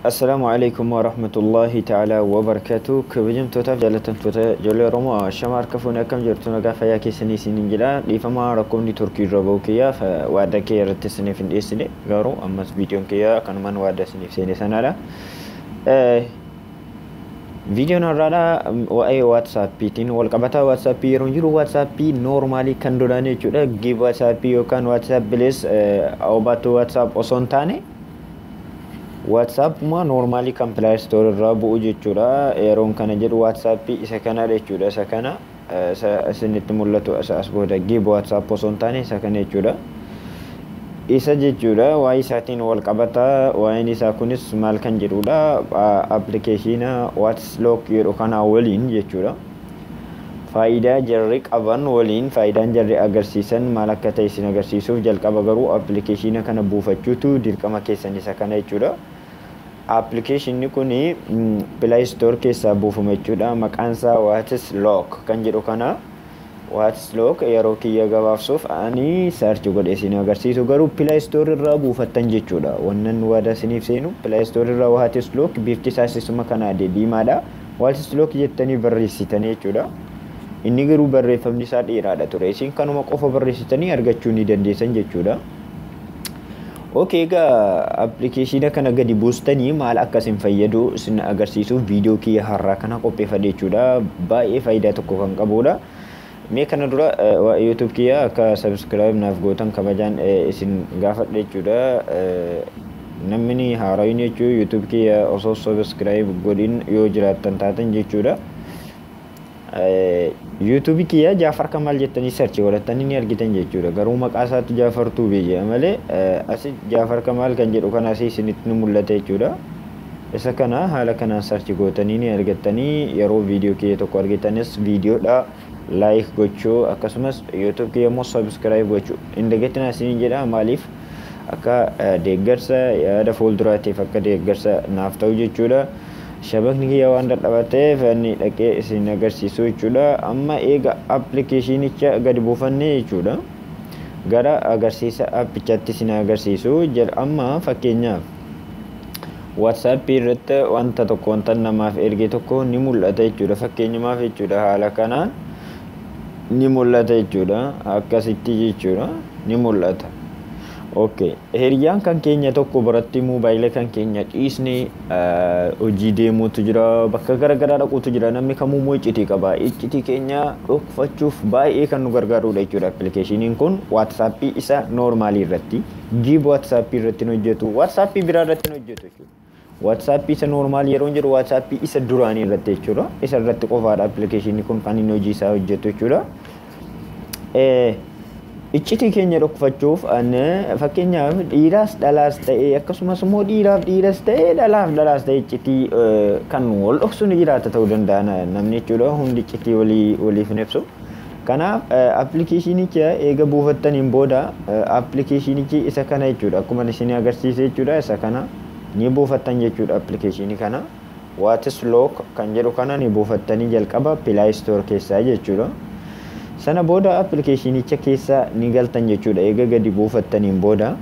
Assalaamu alaikum warahmatullahi ta'ala wabarakatuh. Kabajamtootaaf jaallatamtoota ijoollee Oromoo, shama harka fuunee, akkam jirtu? Nagaa fayyaa keessanii isiniin jedha. Dhiifama, rakkoomni Turkii irra ba'u kiyyaaf waadaa kee irratti isiniif hin dhiyeessine, garuu ammas viidiyoon kiyya kanumaan waadaa isiniif seene sanaadha. Viidiyoon har'aadha waa'ee WhatsAppiitiin wal qabataa. WhatsAppii yeroo jiru, WhatsAppii normalii kan duraanii jechuudha. Give WhatsAppii yookaan WhatsApp Plus Obaatu WhatsApp osoo hin taane, WhatsAppuma normalii kan Play Store irraa bu'u jechuudha. Yeroon kana jedhu WhatsAppii isa kanadha jechuudha. Isa kana, isa isinitti mul'atu, isa as booda Give WhatsApp osoo hin taane isa kana jechuudha. Isa jechuudha, waa'ee isaatiin wal qabata. Waa'een isaa kunis maal kan jedhudha? Appilikeeshina WhatsLock jedhu kanaa waliin jechuudha. Faayidaa jarri qaban waliin, faayidaan jarri agarsiisan maal akka ta'e isin agarsiisuuf, jalqaba garuu appilikeeshina kana buufachuutu dirqama keessan, isa kana jechuudha. Appilikeeshinni kun Play Store keessaa buufama jechuudha. Maqaan isaa WhatsLock kan jedhu kana. WhatsLock yeroo kiyya gabaabsuuf ani search godhe isin agarsiisu, garuu Play Store irraa buufattan jechuudha. Wannan waadaa isiniif seenu, Play Store irraa WhatsLock, bifti isaas isuma kana adii diimaadha. WhatsLock jettanii barreessitanii jechuudha. Inni garuu barreeffamni isaa dheeraadha ture. Isin kanuma qofa barreessitanii argachuu ni dandeessan jechuudha. Okay, egaa appilikeeshina kana gadi buustanii maal akka isin fayyadu isin agarsiisuuf viidiyoo kiyya har'aa kana qopheeffadhe jechuudha. Baay'ee faayidaa tokko kan qabudha. Mee kana dura YouTube kiyya akka subscribe naaf gootan kabajaan isin gaafadha jechuudha. Namni haaraan jechuun YouTube kiyya osoo subscribe godhin yoo jiraattan taatan jechuudha. YouTube kiyya Jaafar Kamaal jettanii search godhattanii ni argitan jechuudha. Garuu maqaa isaatti Jaafar Tuubee jedha malee, asi Jaafar Kamaal kan jedhu kana asii isinitti ni mul'ata jechuudha. Isa kana haala kanaan search gootanii ni argattanii. Yeroo viidiyoo kiyya tokko argitanis viidiyoodha like gochuu, akkasumas YouTube kiyya immoo subscribe gochuu hin dagatinaa isiniin jedha. Maaliif? Akka deeggarsa yaada fuulduraatiif akka deeggarsa naaf ta'u jechuudha. Shabakni kiyya waan dadhabateef inni dhaqee isin agarsiisu jechuudha. Amma eega appilikeeshinicha gadi buufannee jechuudha, gara agarsiisa appichaatti isin agarsiisu. Amma fakkeenyaaf WhatsAppii irratti wanta tokko, wanta namaaf erge tokko ni mul'ata jechuudha. Fakkeenyumaaf jechuudha, haala kanaan ni mul'ata jechuudha. Akkasitti jechuudha, ni mul'ata. Okay. Hiriyaan kan keenya tokko biratti moobaayila kan keenya dhiisnee hojii deemuutu jira, bakka garaagaraa dhaquutu jira. Namni kamuu immoo iccitii qaba. Iccitii keenya dhokfachuuf baay'ee kan nu gargaarudha jechuudha. Appilikeeshiniin kun WhatsAppii isa normalii irratti, Give WhatsAppii irratti hin hojjetu, WhatsAppii biraa irratti hin hojjetu jechuudha. WhatsAppii isa normalii yeroo jedhu WhatsAppii isa duraanii irratti jechuudha. Isa irratti qofaadha appilikeeshinii kun kan inni hojii isaa hojjetu jechuudha. Iccitii keenya dhokfachuuf, fakkeenyaaf dhiiraas dhalaas ta'ee, akkasumas immoo dhiiraaf dhiiras ta'ee, dhalaaf dhalaas ta'ee, iccitii kan wal dhoksu ni jiraata ta'uu danda'a namni jechuudha. Hundi iccitii walii waliif hin ibsu. Kanaaf appilikeeshinicha eega buufattaniin booda, appilikeeshinichi isa kana jechuudha, akkuma isin agarsiise jechuudha, isa kana ni buufattan jechuudha. Appilikeeshinii kana, WhatsLock kan jedhu kana, ni buufattanii jalqaba Play Store keessaa jechuudha. Sana booda appilikeeshinicha keessa ni galtan jechuudha eega gadi buufattaniin booda.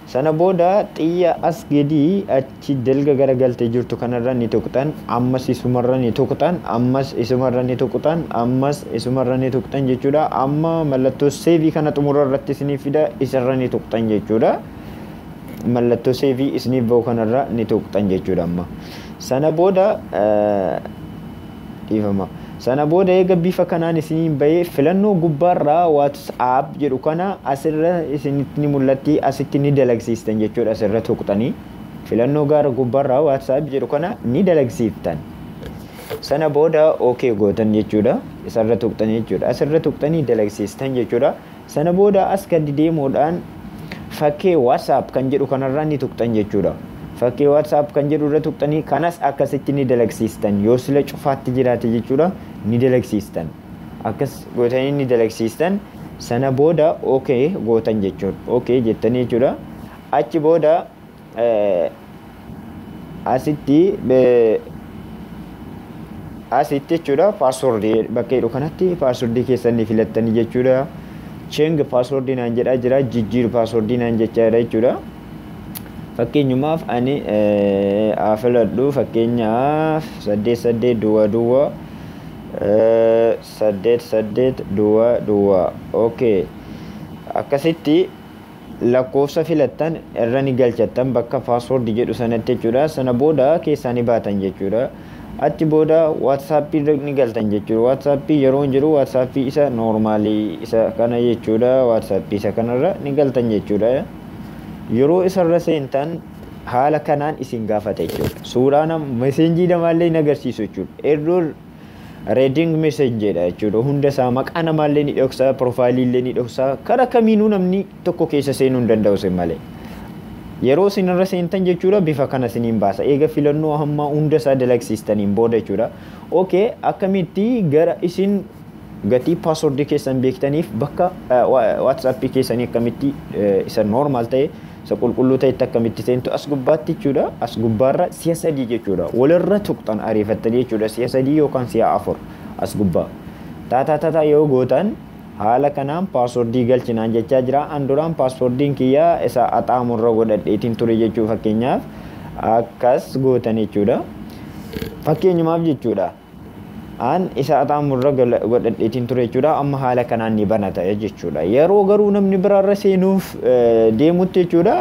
Sana booda xiyya as gadii achi dalga gara galtee jirtu kanarra ni tuqxan, ammas isumarra ni tuqxan, ammas isumarra ni tuqxan, ammas isumarra ni tuqxan jechuudha. Amma mallattoo saveii kana xumura irratti isiniif fida, isarra ni tuqxan jechuudha. Mallattoo saveii isiniif ba'u kanarra ni tuqxan jechuudha amma. Sana booda, dhiifama. Sana booda eega bifa kanaan isiniin bahee, filannoo gubbaarraa WhatsApp jedhu kana asirra isinitti ni mul'atti, asitti ni dalagsiistan jechuudha, asirra tuqxanii. Filannoo gara gubbaarraa WhatsApp jedhu kana ni dalagsiiftan. Sana booda OK gootan jechuudha. Isarra tuqxanii jechuudha. Asirra tuqxanii dalagsiistan jechuudha. Sana booda as gadi deemuudhaan fakkee WhatsApp kan jedhu kanarra ni tuqxan jechuudha. Fakkii WhatsApp kan jedhu irra tuqxanii kanas akkasitti ni dalagsiistan. Yoo sila cufaatti jiraate jechuudha, ni dalagsiistan. Akkas gootanii ni dalagsiistan. Sana booda OK gootan jechuudha. OK jettanii jechuudha. Achi booda asitti jechuudha, passwordii bakka jedhu kanatti passwordii keessan ni filattanii jechuudha. Change passwordii naan jedhaa jira, jijjiiru passwordii naan jechaa jira jechuudha. Fakkeenyumaaf ani haa filadhu, fakkeenyaaf 8 8 0 0 8 8 0 0. Okay, akkasitti lakkoofsa filattan irra ni galchattan bakka password jedhu sanatti jechuudha. Sana booda keessaa ni baatan jechuudha. Achi booda WhatsAppii ni galtan jechuudha. WhatsAppii yeroo hin jiru WhatsAppii isa normalii isa kana jechuudha. WhatsAppii isa kanarra ni galtan jechuudha. Yeroo isarra seentan haala kanaan isin gaafata jechuudha. Suuraa message namaallee hin agarsiisu jechuudha. Error reading message jedha jechuudha. Hunda isaa maqaa namaallee ni dhoksa, profile illee ni dhoksa. Karaa kamiinuu namni tokko keessa seenuu hin danda'u isin malee. Yeroo isin irra seentan jechuudha, bifa kana isiniin baasa. Eega filannoo hamma hunda isaa dalagsiistaniin booda jechuudha. Okay, akkamitti gara isin gatii passwordii keessan beektaniif bakka WhatsAppii keessanii akkamitti isa normal ta'e, isa qulqulluu ta'etti akkamitti seentu? As gubbaatti jechuudha. As gubbaarra si'a sadii jechuudha. Walirra tuqxan ariifattanii jechuudha. Si'a sadii yookaan si'a afur as gubbaa. Taataa taataa yoo gootan haala kanaan passwordii galchinaan jechaa jira. An duraan passwordiin kiyyaa isa axaamurra godhadheetiin ture jechuu, fakkeenyaaf akkas gootan jechuudha. Fakkeenyumaaf jechuudha. An isa axaamurra godhadheetiin ture jechuudha. Amma haala kanaan ni banata jechuudha. Yeroo garuu namni biraarra seenuuf deemutti jechuudha,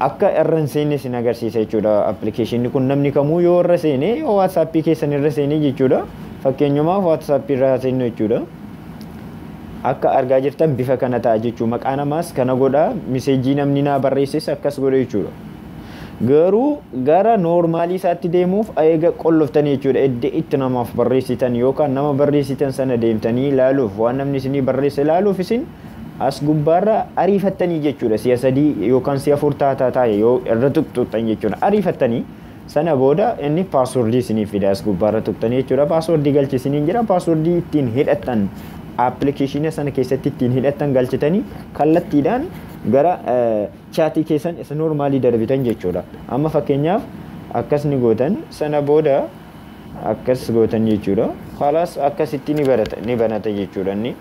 akka irra hin seenne isin agarsiisa jechuudha. Applicationni kun namni kamuu yoo irra seene, yoo WhatsAppii keessan irra seene jechuudha. Fakkeenyumaaf WhatsAppii irra seennu jechuudha. Akka argaa jirtan bifa kana ta'a jechuudha. Maqaa namaas kana godha, message namni naa barreesses akkas godha jechuudha. Garuu gara normalii isaatti deemuuf eega qolloftanii jechuudha. Iddoo itti namaaf barreessitan yookaan nama barreessitan sana deemtanii ilaaluuf, waan namni isinii barreesse ilaaluuf, isin as gubbaarra ariifattanii jechuudha. Si'a sadii yookaan si'a afur taataa taa'e yoo irra tuqxuxan jechuudha. Ariifattanii sana booda inni passwordii isinii fida, as gubbaarra tuqxanii jechuudha. Passwordii galchi isiniin jira. Passwordii ittiin hidhattan, applicationa sana keessatti ittiin hidhattan galchitanii kallattiidhaan gara chatii keessan isa normalii darbitan jechuudha. Amma fakkeenyaaf akkas ni gootan, sana booda akkas gootan jechuudha. Khalaas, akkasitti ni barata, ni banata jechuudha inni.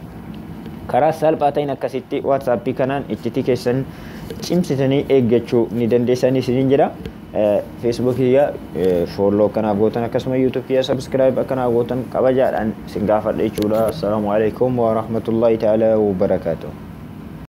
Karaa salphaa ta'een akkasitti WhatsAppii kanaan iccitii keessan cimsitanii eeggachuu ni dandeessan isiniin jedha. Facebook kiyya follow akkanaaf gootan, akkasuma YouTube kiyya subscribe akkanaaf gootan kabajaadhaan isin gaafadha jechuudha. Assalaamu alaikum wa rahmatullahi ta'ala wa barakaatuh.